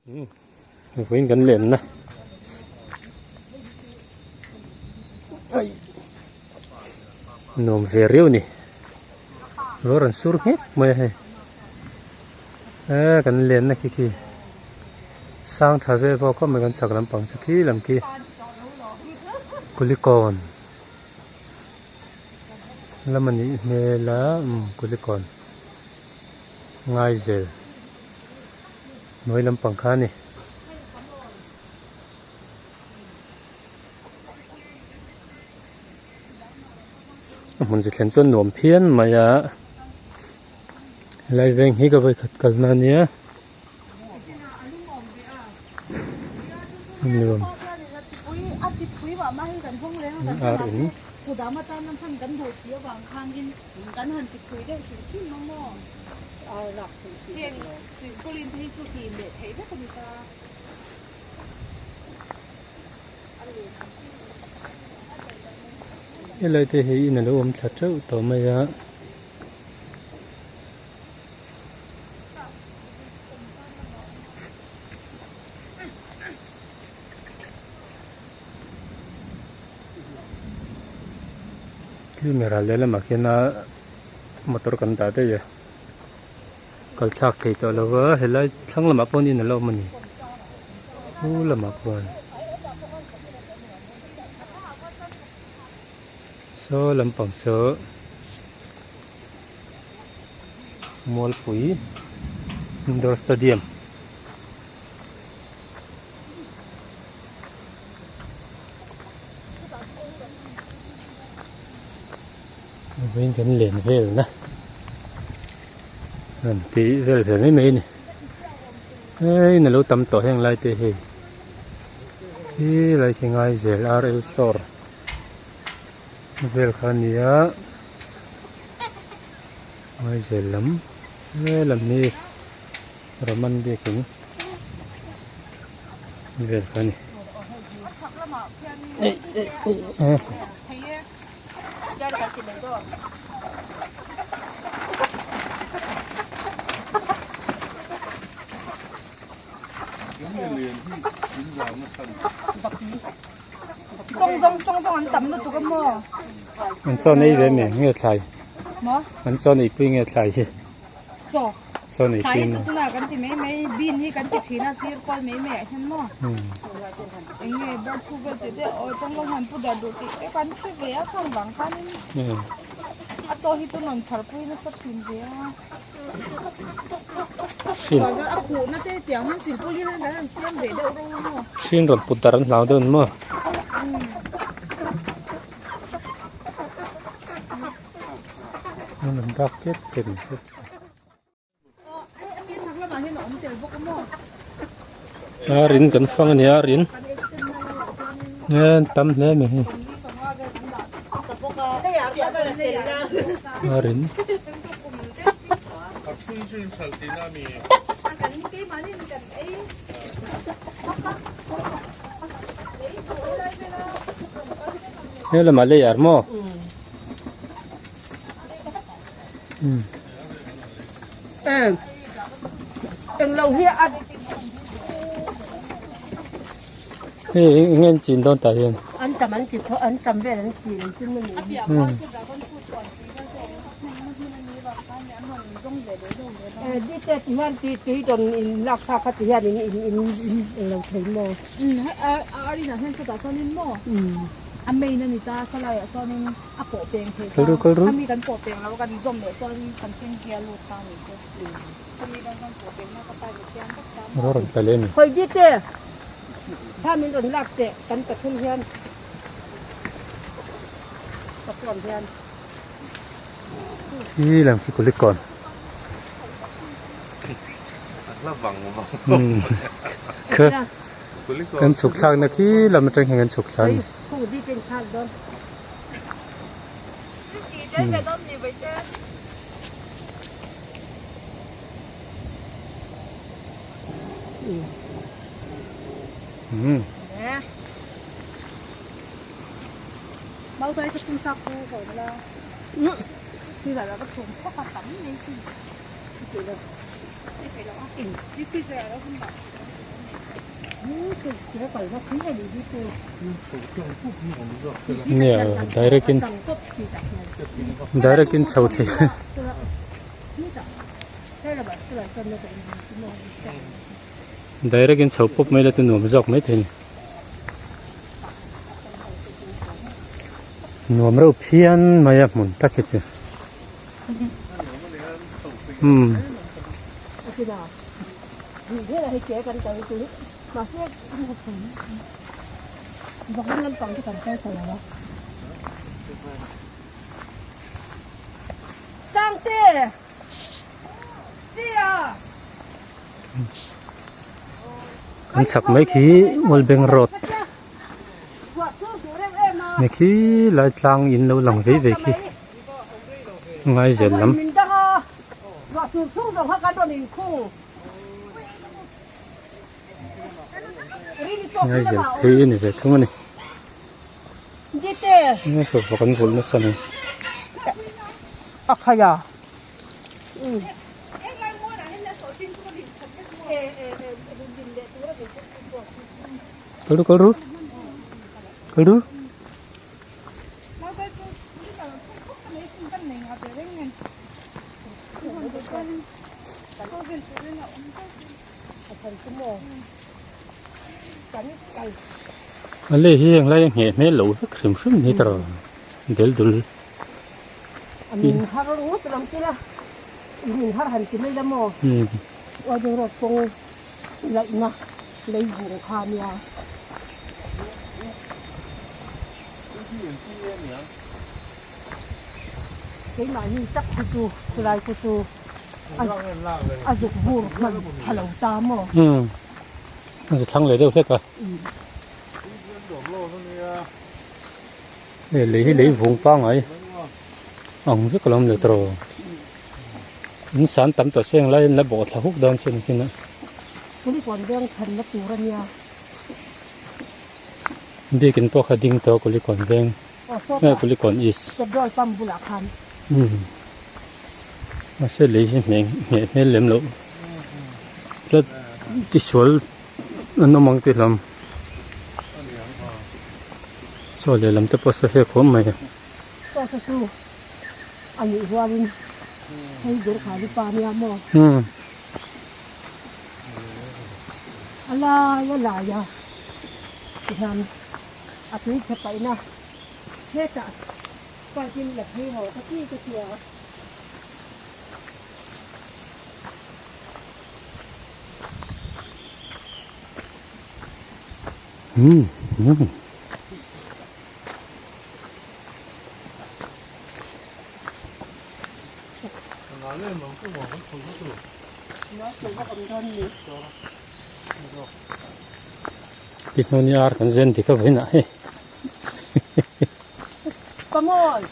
Vawiin kan lenna ai nuam ve riau ni ruah rawn sur nghek mai a hei eee kan lenna khi khi sang tha ve vawk khawp mai kan chhak lampang chu khi lam khi kulikawn lam a nih hmel a umm kulikawn ngaizel. Hnuai lampang kha a ni. A hmun chi thlen chuan nuam phian mai a helai veng hi ka vawikhat kalna a nia nuam ar in. Helai te hi in alo awm thla teuh tawh mai a. Camera lehlamah khian a motor kan dah daih a. Kal thlak thei tawh lo va helai thlang lamah pawh in a la awm a ni pu lamah khuan saw lampang saw Mualpui indoor stadium. Vawiin kan len vel na rawn tih vel ve mai mai a ni hei in alo tam tawh heng lai te hei khi lai khi ngai zel R L store vel kha a ni a ngai zel lam helam hi Roman biakin vel kha a ni. An chaw nei ve mi nge thlai an chaw nei pui nge thlai hi chaw nei pui maw. Hrin rawn put dar an hlau deuh an maw. An dak ket ket. Ar in kan fang a ni ar in an tam hle mai hei ar in. He lamah lei ar maw? Hei eng nge an chin dawn tah hian? An tam an ti an tam vel an chin an tum a ni. Dite ti hian tui tui dawn in lak thlak kha ti hian in in in in englo thei maw? A main a ni ta salaiah chuanin a pawh peng thei ta a mi kan pawh peng lo a kan zawm leh chuan kan thleng kia lut ta ni chu chumi dawn kan pawh peng na ka pa ni siam vek ta maw. Rawn tla leh a ni. Hawi bik e, thla min rawn lak teh kan pathum hian ka phone hian. Khi lam khi kulikawn. La vang vang. Kha kan chhuk thlak na khi lam atang hian kan chhuk thlak a ni. Nia direct in direct in chho thei direct in chho pawp mai la chu nuam zawk mai thei a ni nuam reuh phian mai a hmun tak hi chu umm. An chak mai khi Wellbank road ni khi lai tlang in lo lang vei vei khi Ngaizel lam. Ngaizel phei a ni ve thung a ni. Sofa kan vulh nasa mai. Kal ru kal ru kal ru. A lei hi englai a ngheh hmel lo vek hrim hrim ni ta rawh del dul. An har ngawt lam te la in har han ti mai la maw Uaiding road kawng laihna lei vung kha nia. Keimahni tak khu chu khulai khu chu a zuk vur hman pha lo ta maw? Umm a zu thlang leh deuh hlek a. Hei lei hi lei vung pangai ang vek a lo awm leh tawh rawh. In san tam tawh se englai in la bawh thla huk dawn che ni khin a. Kulikawn veng chhanna tur a nia. Biakin pawh kha ding tawh Kulikawn veng. Nge Kulikawn East. Petrol pump bulah khan. Umm. Mahse lei hi hmeh hmeh hmel lem loh tlat tisual an awm ang tih hlawm. Saw lehlam te pawh saw hlek huam mai a. Saw saw chu a nih rualin hei ber kha ni pa nia maw. Umm. A lai a lai a tihian a tui chhe paihna hetah pipe in la phei haw ka ti ka tia. Umm umm. Ti hnu ni ar kan zen dik a vawiin ah hei. Come on.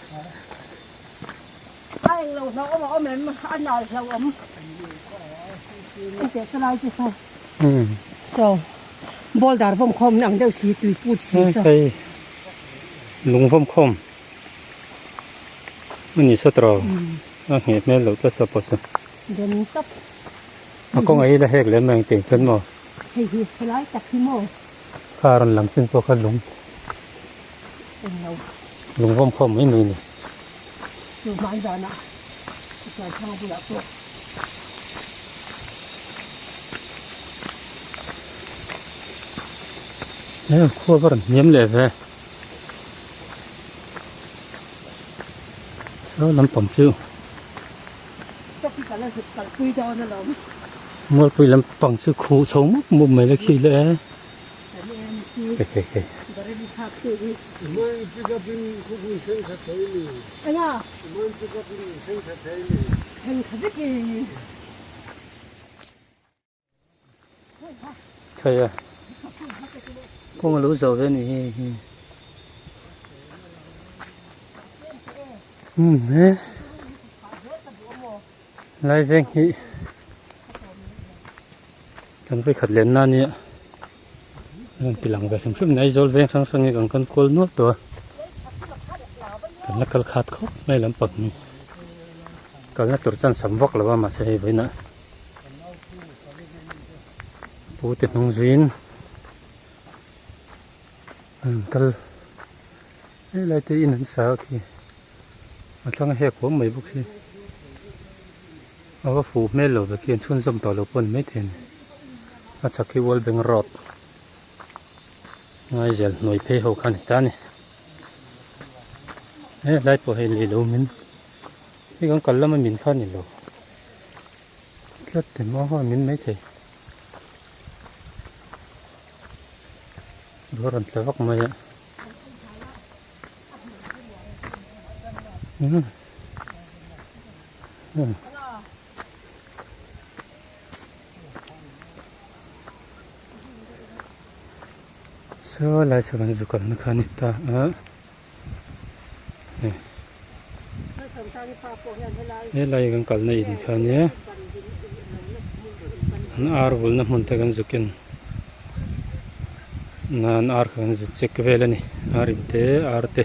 A englo hlauhawm a awm em? A nal hlauhawm. Engteh chu lai chu saw. Saw boulder vawm khawm ang deuh si tui put si saw. Hei lung vawm khawm. A ni saw tawh a ngheh hmel loh tlat saw pawh saw. Den tawp. A kawng a hi la hek lem mai ang tih chuan maw. Hei hi helai tak hi maw. Kha a rawn lang chin pawh kha lung. Englo. Lung vawm khawm mai mai a ni. Chu hmai zanah chuan thlang bulah pawh. He khua va rawn hniam leh ve. Saw lampang chu Mualpui lampang chu khuh chho mup mup mai la khi le hehehe. Thei a kawng a lo zawh ve a nih hi hei umm he lai veng hi kan vawikhat lenna a nia a rawn ti lang ve hrim hrim mai Aizawl veng hrang hrang hi kan kan kual nual tawh a kan la kal khat khawp mai lampang hi kalna tur chuan sam vak lo a mahse hei vawiinah. Pu te hnung zuiin. An kal helai te in an sa a khi a thlang a hek huam mai bawk si a va fuh hmel lo ve khi an chhunzawm tawh lo pawh a ni maithei a ni a chhak hi World Bank Road Ngaizel hnuai phei ho kha a ni ta a ni helai pawh hei lei lo min hei kan kal lama min kha a ni lo tlat te maw kha min maithei. Dawr an tla vak mai a saw lai saw kan zu kalna kha a ni ta a helai kan kalna in kha ania an ar vulna hmun te kan zuk en nan ar kha kan zuk check vel a ni ar in te ar te.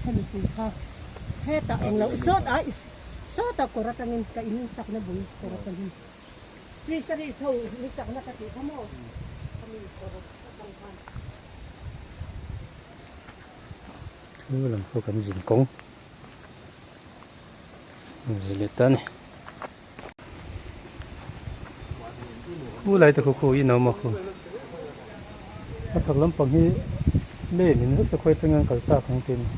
Hemi tui kha hetah englo sawtah sawtah kawr atangin ka in sakna bul kawr atangin. Fisheries ho ni chakna ka tih kha maw khami kawr atang khan. Thu lam pawh kan zin kawng ve leh ta a ni. Khu lai te khu khu in a awm a khu a chhak lampang hi lane in vek se khawi atangin an kal tak ang tih a ni.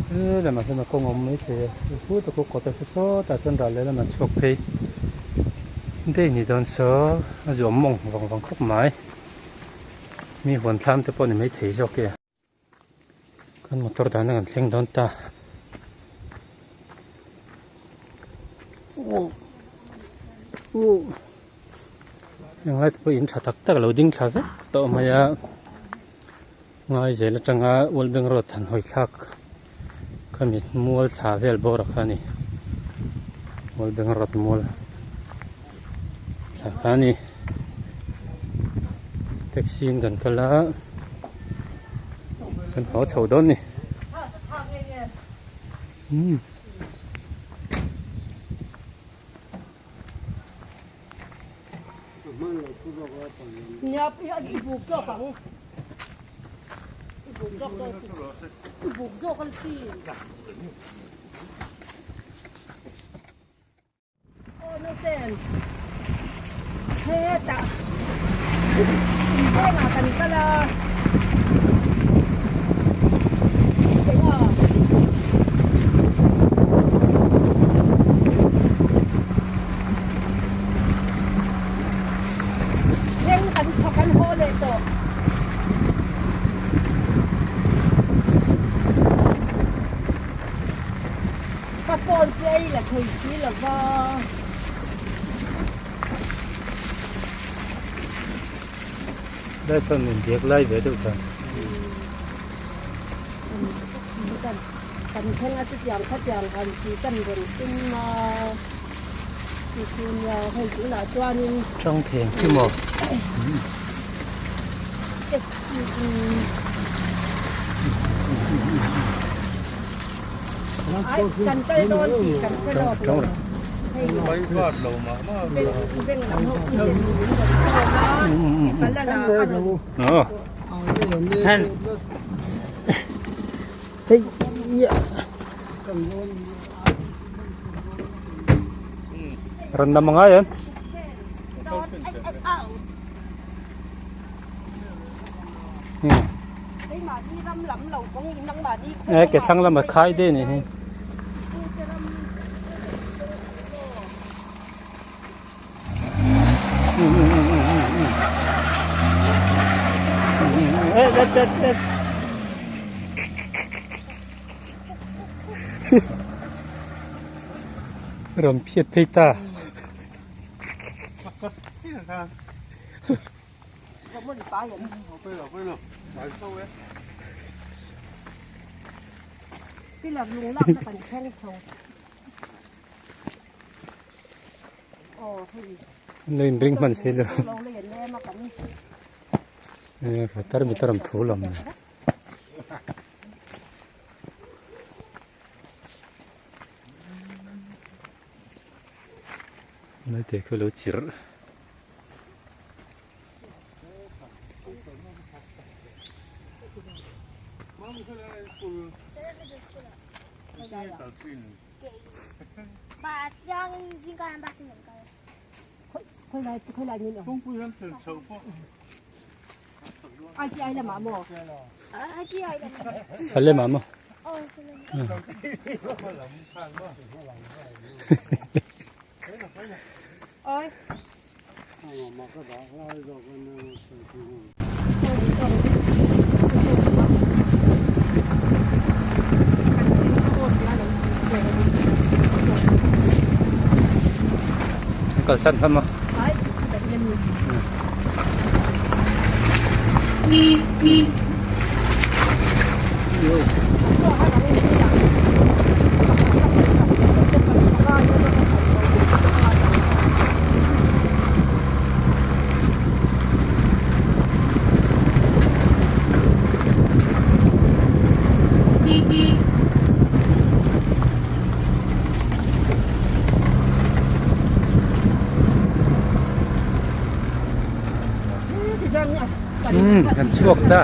He lamah hian a kawng a awm maithei a chu tak chu kawt a sa sawtah chuan ral lehlam an chhuak phei daih ni dawn saw a zuam mawng vang vang khawp mai mi huan thlam te pawh a ni maithei zawk e kan motor dahna kan thleng dawn ta englai te pawh in tha tak tak a lo ding thla vek tawh mai a. Ngaizel atanga World Bank Road han hawi thlak khami mual thla vel bawr a kha a ni. World Bank Road mual thla kha a ni. Taxi in kan kal a, kan haw chho dawn a ni. Umm. Nia i buk zawk ang i buk zawk dawn si i buk zawk ang si aw no sen hetah inkhawmah kan kal a. Thleng kan thaw kan haw leh tawh. Ka phone chu ei la thei si lo va. Lai chuan min biak lai ve deuh khan. Kan thleng a chutiang khatiang han ti kan rawn tum a ti chu nia hei tunah chuanin Tang theng chu maw? Taxi in ai kan kal dawn tih kan hre lawk lo hei veng lam ho khi ten min rawn call a kal a la a rawn Rawn lam angai em? E ke thlang lama khai de ni hi. Rawn phiat phei ta. An lo inring hman si lo. Tarmit a rawn thu lo mai. Maite khu lo chirh. Salem ah maw? Kalsan kha maw? Kan chhuak ta.